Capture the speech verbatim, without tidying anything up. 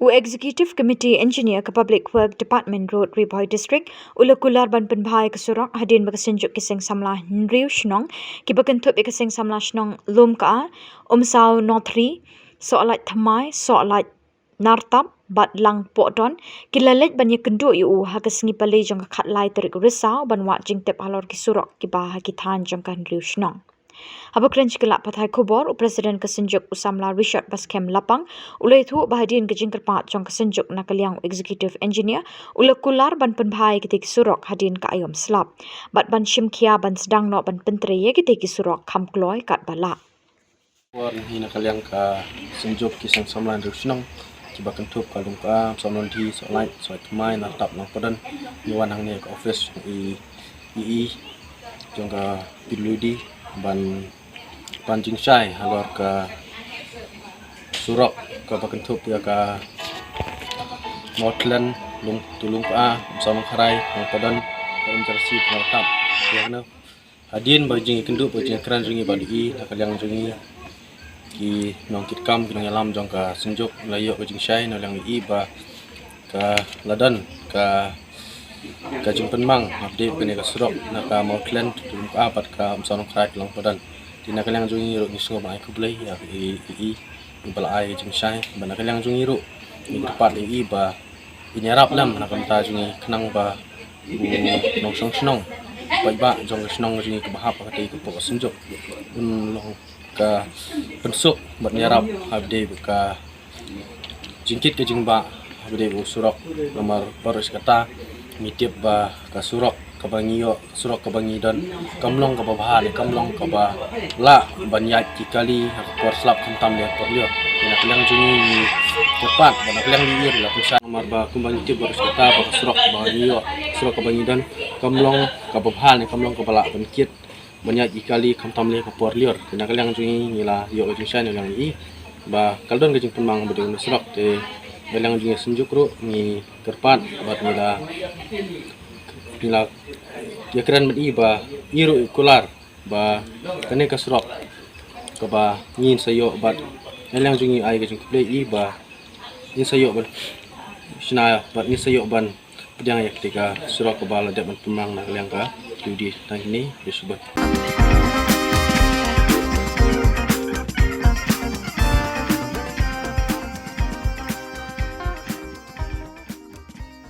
U Executive Committee Engineer ka Public Work Department Road, Ri Bhoi District, u la kular ban pynbha ïa ka surok hadien ba ka Synjuk ki Seng Samla Hynriew Shnong kiba kynthup ïa ka Seng Samla Shnong Lumka, Umsaw Nothri, Sohlait Thymmai, Sohlait Nartap bad Langpohdon ki la leit ban ïakynduh ïa u ha ka sngi Palei jong ka khatlai tarik Risaw ban wad jingtip halor ki surok kiba ha ki thaiñ jong ka Hynriew Shnong. Haba kren sha ki lad pathai khubor, u President ka Synjuk u Samla Richard Baskhem Lapang u la ïathuh ba hadien ka jingkyrpad jong ka Synjuk na ka liang u Executive Engineer, u la kular ban pynbha ïa kitei ki surok hadien ka aïom slap bad ban shim khia ban sdang noh ban pyntrei ïa kitei ki surok kham kloi katba lah. Por hi na ka liang ka Synjuk ki Seng Samla Hynriew Shnong kiba kynthup ka Lumka, Umsaw Nothri, Sohlait, Sohlait Thymmai, Nartap, Langpohdon, ngi wan hangne ka office i, i, i jong ka P W D ban pan jingshai halor ka surok kaba kynthup ïa ka Mawthlien, Lum, to Lumka, Umsaw Nongkharai, Langpohdon, Umjarsi, Nartap. Ïa kane hadien ba jingïakynduh ba jingkren jong ngi bad i na ka liang jong ngi ki nongkitkam ki nongïalam jong ka Synjuk la ïoh ka jingshai na liang i ba ka la don ka, ka jingpynmang update kane ka surok na ka Mawthlien to Lumka bad ka Umsaw Nongkharai to Langpohdon. Te na ka liang jong ngi ruh ngi sngewbha ai khublei ïa i, i, i ba la ai ka jingshai bad na ka liang jong ngi ruh ngi kyrpad ïa i ba in ïarap lem na ka bynta jong ngi khnang ba u nongshong shnong paidbah jong ka shnong jong ngi kaba hap ha katei ka pok ka Synjuk un long ka pynsuk bad ïarap ha ba dei ka jingkit ka jingbah ha ba dei u surok. Namar baroh shi katta ngi tip ba ka surok kaba ngi ïoh, surok kaba ngi don kam long kaba bha ne kam long kaba lah ban ïaid ki kali ha ka por slap khamtam ne por lyiur. Te na ka liang jong ngi ngi kyrpad bad na ka liang jong ngi la pynshai namar ba kumba ngi tip baroh shi katta ba ka surok kaba ngi ïoh, surok kaba ngi don kam long kaba bha ne kam long kaba lah ban kit ban ïaid ki kali khamtam ne ka por lyiur. Te na ka liang jong ngi ngi la ïoh ka jingshai na liang i ba ka la don ka jingpynmang ba dei na surok. Te na ka liang jong ngi Synjuk ruh ngi kyrpad bad ngi la, ngi la ïakren bad i ba i ruh i kular ba kane ka surok kaba ngin sa ïoh bad na liang jong ngi ai ka jingkhublei i ba ngin sa ïoh ban shna bad ngin sa ïoh ban pdiang ïa katei ka surok kaba la dep ban pynmang na ka liang ka P W D. Tang kine, ïa shuh ban.